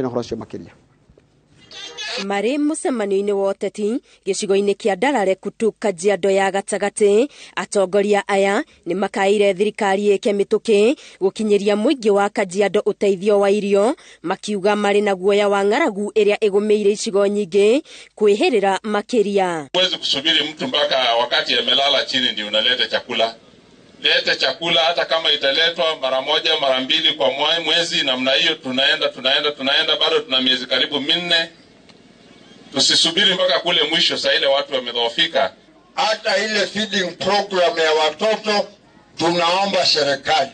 Na ũhoro ũcio makĩria. Marĩ mũcemanio-inĩ wa ũteti gĩcigo-inĩ kĩa Ndarare Kutu, Kajiado ya gatagatĩ, atongoria aya nĩ makaĩire thirikari ĩke mĩtũkĩ gũkinyĩria mũingĩ wa Kajiado ũteithio wa irio, makiuga marĩ na guoya wa ng'aragu ĩrĩa ĩgũmĩire icigo nyingĩ kwĩhĩrĩra makĩria. Huwezi kusubiri mtu mpaka wakati amelala chini ndio unaleta chakula. Lete chakula hata kama italetwa mara moja mara mbili kwa mwezi namna hiyo, tunaenda tunaenda tunaenda, bado tuna miezi karibu 4. Tusisubiri mpaka kule mwisho, saa ile watu wamedhoofika. Hata ile feeding program ya watoto, tunaomba serikali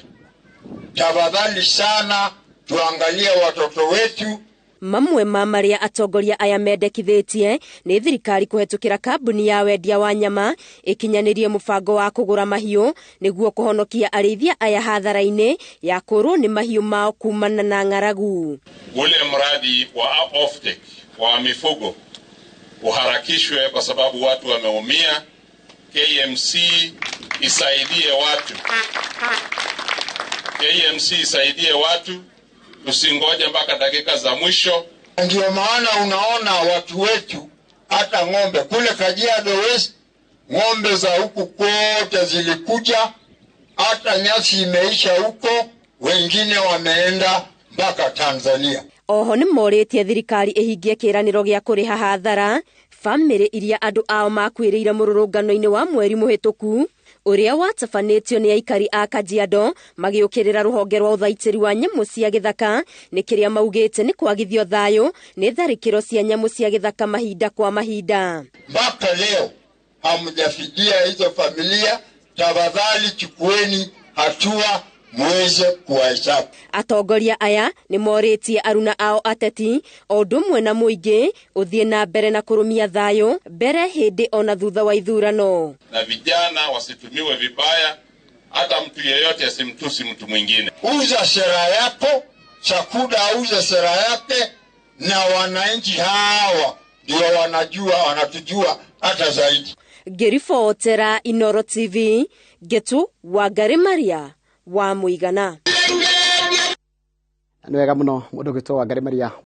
tafadhali sana tuangalie watoto wetu. Mamwe ma marĩa atongoria aya mendekithĩtie nĩ thirikari kũhetũkĩra kambuni ya wendia wa nyama ĩkinyanĩrie mũbango wa kũgũra mahiũ nĩguo kũhonokia arĩithia aya hathara-inĩ ya kũrwo nĩ mahiũ mao kumana na ng'aragu. Ule mradi wa offtake wa mifugo uharakishwe kwa sababu watu wameumia. KMC isaidie watu, KMC isaidie watu, tusingoje mpaka dakika za mwisho. Ndio maana unaona watu wetu hata ng'ombe kule Kajiado West, ng'ombe za huku kote zilikuja, hata nyasi imeisha huko, wengine wameenda mpaka Tanzania. Oho nĩ morĩtie thirikari ĩhingie kĩĩranĩro gĩa kũrĩha hathara bamĩrĩ iria andũ ao makuĩrĩire mũrũrũngano-inĩ wa mweri mũhĩtũku ũrĩa watabanĩtio nĩ aikari a Kajiado magĩũkĩrĩra rũhonge rwa ũthaitĩri wa nyamũ cia gĩthaka nĩ kĩrĩa maugĩte nĩ kwagithio thayũ nĩ tharĩkĩro cia nyamũ cia gĩthaka mahinda kwa mahinda. Mpaka leo hamjafikia hizo familia, tafadhali chukueni hatua muweze kuwahesabu. Atongoria aya nĩ morĩtie aruna ao ateti o ũndũ ũmwe na mũingĩ ũthiĩ na mbere na kũrũmia thayũ mbere, hĩndĩ ona thutha wa ithurano. Na vijana wasitumiwe vibaya, hata mtu yeyote asimtusi mtu mwingine. Uza sera yako, Sakuda auze sera yake, na wananchi hawa ndio wanajua, wanatujua hata zaidi. Ngĩribotera Inoro TV, Ngetu Wangari Maria wa Mũigana. Nĩ wega mũno mũndũ ũgwĩtwo Wangari Maria.